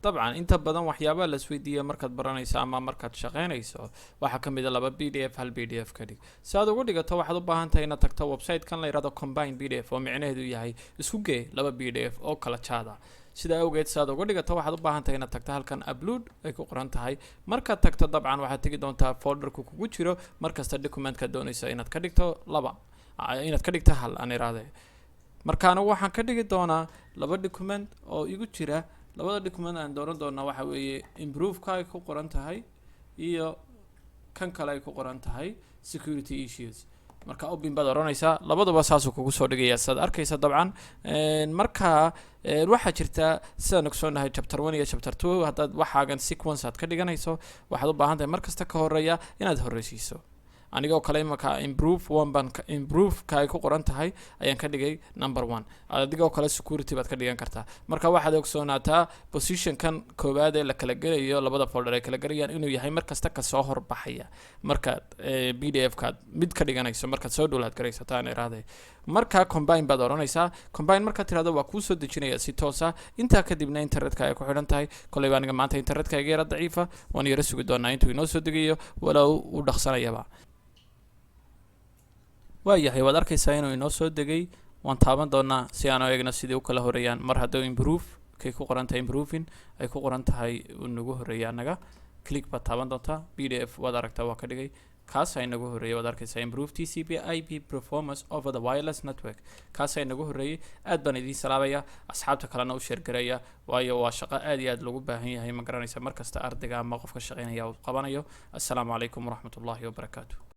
Dabcan, inta badan waxyaabaha la isweydiiya markaad baranayso ama markaad shaqeynayso waxaa ka mid a laba PDF hal PDF ka dhig. Si aad ugu dhigato, waxaad u baahan tahay inaad tagto website-kan la yidhahdo Combine PDF, oo micnaheedu yahay isku gee laba PDF oo kala jaada. Sida awgeed, si aad uga dhigato, waxaad u baahan tahay inaad tagto halkan upload ay ku qoran tahay. Markaad tagto, dabcan waxaad tegi doontaa folderku kugu jiro markasta documentka doonaysa inaad ka dhigto laba, inaad ka dhigto hal aan iraahde. Marka anigu waxaan ka dhigi doonaa laba document oo igu jira. Labada document aan dooran doonaa waxa weeye improveka ay ku qoran tahay iyo kan kale ay ku qoran tahay security issues. Marka open baad odhanaysaa, labaduba saasuu kugu soo dhigaya, sidaad arkaysa. Dabcan, marka waxaa jirta, sidaan ogsoonahay, chapter 1 iyo chapter 2. Haddaad waxaagan sequence aad ka dhiganayso, waxaad u baahan tahay mar kasta ka horeeya inaad horreysiiso. Anigoo kale imaka improve one baan, improveka ay ku qoran tahay ayaan ka dhigay number one. Adigoo kale security baad ka dhigan kartaa. Marka waxaad ogsoonaataa positionkan koowaad ee la kala gelayo, labada folder ay kala gelayaan, inuu yahay mar kasta kasoo horbaxaya markaad PDF kaad mid ka dhiganayso, markaad soo download garaysataan iraahday. Marka combine baad odhanaysaa. Combine markaad tirahdo, waa kuu soo dejinaya si toosa. Intaa kadibna internetka ay ku xidhan tahay. Kolleyba aniga maanta internetka iga yara daciifa, waan yara sugi doonaa intuu inoo soo degayo, walow u dhaqsanayaba. Waayahay, waad arkaysaa inuu inoo soo degay. Waan taaban doonaa si aan u eegno sidii u kala horeeyaan. Mar hadduu improve kay ku qoran tahay, improving ay ku qoran tahay, uu nagu horeeya annaga, click baad taaban doontaa. PDF waad aragtaa, waa ka dhigay. Kaas ay nagu horreeyay, waad arkaysaa, improve TCP IP performance over the wireless network, kaas ay nagu horreeyay. Aad baan idiin salaamaya, asxaabta kalena u share gareeya, waayo waa shaqo aad iyo aad loogu baahan yahay, ma garanaysa, mar kasta ardayga ama qofka shaqeynaya uu qabanayo. Assalaamu calaykum waraxmatullaahi wabarakaatu.